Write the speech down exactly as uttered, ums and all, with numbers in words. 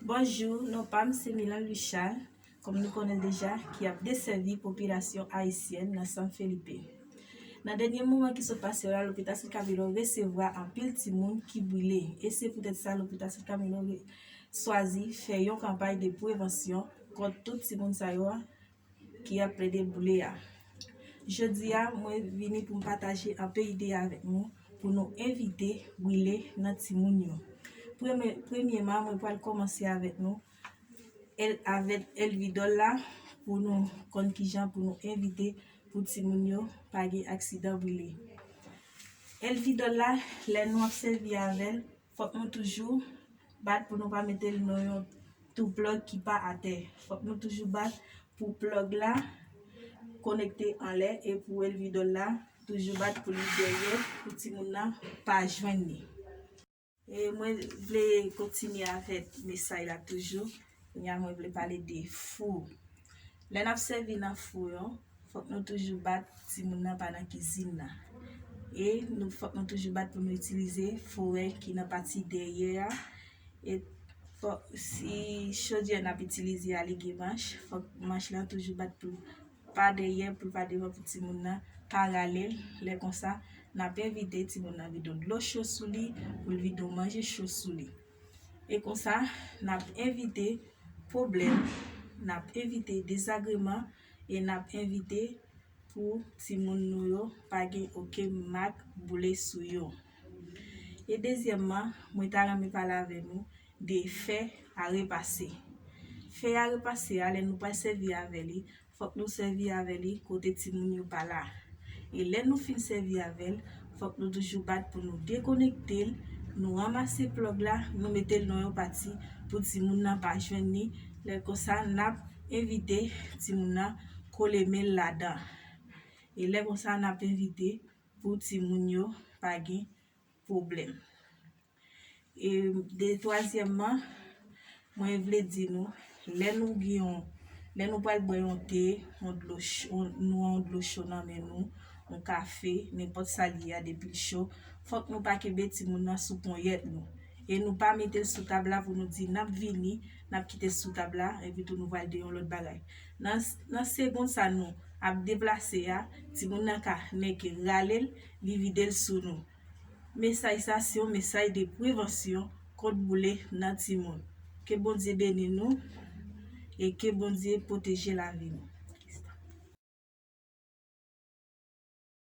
Bonjou, non pa m se Milan Louis Charles, kòm nou konnen deja, ki ap desèvi popilasyon ayisyèn nan San Felipe. Nan dènye moman ki sot pase yo la, Lopital San Camilo resevwa anpil timoun ki brile, e se poutèt sa Lopital San Camilo re- swazi fè yon kanpay de prevansyon kont tout timoun sa yo a ki ap plede boule a. Jodi a, mwen vini pou m pataje anpe ide avèk nou pou nou evite brile nan timoun yo. Premye- premyeman, mwen pral kòmanse avèk nou el- avèk Elvidol la pou nou konn kijan pou nou evite pou timoun yo pa gen aksidan brile. Elvidol la, lè nou ap sèvi avè l, fòk nou toujou bat pou nou pa mete l nan yon tou plug ki pa atè. Fòk nou toujou bat pou plug la konekte anlè e pou Elvidol la toujou bat pou li dèyè pou timoun nan pa jwenn li. E mwen vle kontinye avèk mesaj la toujou. Kounye a mwen vle pale de fou. Lè n ap sèvi nan fou yo, fòk nou toujou bat timoun nan pa nan kizin nan. E nou fòk nou toujou bat pou nou itilize forè ki nan pati dèyè a. E fòk si chodyè n ap itilize a li gen manch, fòk manch lan toujou bat pou pa dèyè, pou l pa devan, pou timoun nan pa rale l. Lè konsa, n ap envite timoun nan vide yon dlo cho sou li, pou l vide yon manje cho sou li. E konsa, n ap envite pwoblèm, n ap envite dezagreman, e n ap envite pou timoun nou yo pa gen okenn mak boule sou yo. E dezyèmman, mwen ta renmen pale avè nou de fè a repase. Fè a repase a, lè nou pral sèvi avè li, fòk nou sèvi avè li kote timoun yo pa la. E lè nou fin sèvi avè l, fòk nou toujou bat pou nou dekonekte l, nou ranmase plug la, nou mete l nan yon pati pou timoun nan pa jwenn li. Lè konsa, n ap envite timoun nan kole men l ladan. E lè konsa, n ap envite pou timoun yo pa gen pwoblèm. E de twazyèmman, mwen vle di nou, lè nou gen yon, lè nou pral bwè yon te, yon dlo cho, yon- nou yon dlo cho nan men nou, yon kafe, nenpòt sa l ye a, depi l cho, fòk nou pa kenbe timoun nan sou ponyèt nou. E nou pa mete l sou tab la pou nou di n ap vini, n ap kite l sou tab la, epi tou nou pral di yon lòt bagay. Nan, nan segonn sa nou ap deplase a, timoun nan ka nèke rale l, li vide l sou nou. Mesaj sa se yon mesaj de prevansyon kont boule nan timoun. Ke Bondye beni nou e ke Bondye pwoteje lavi nou.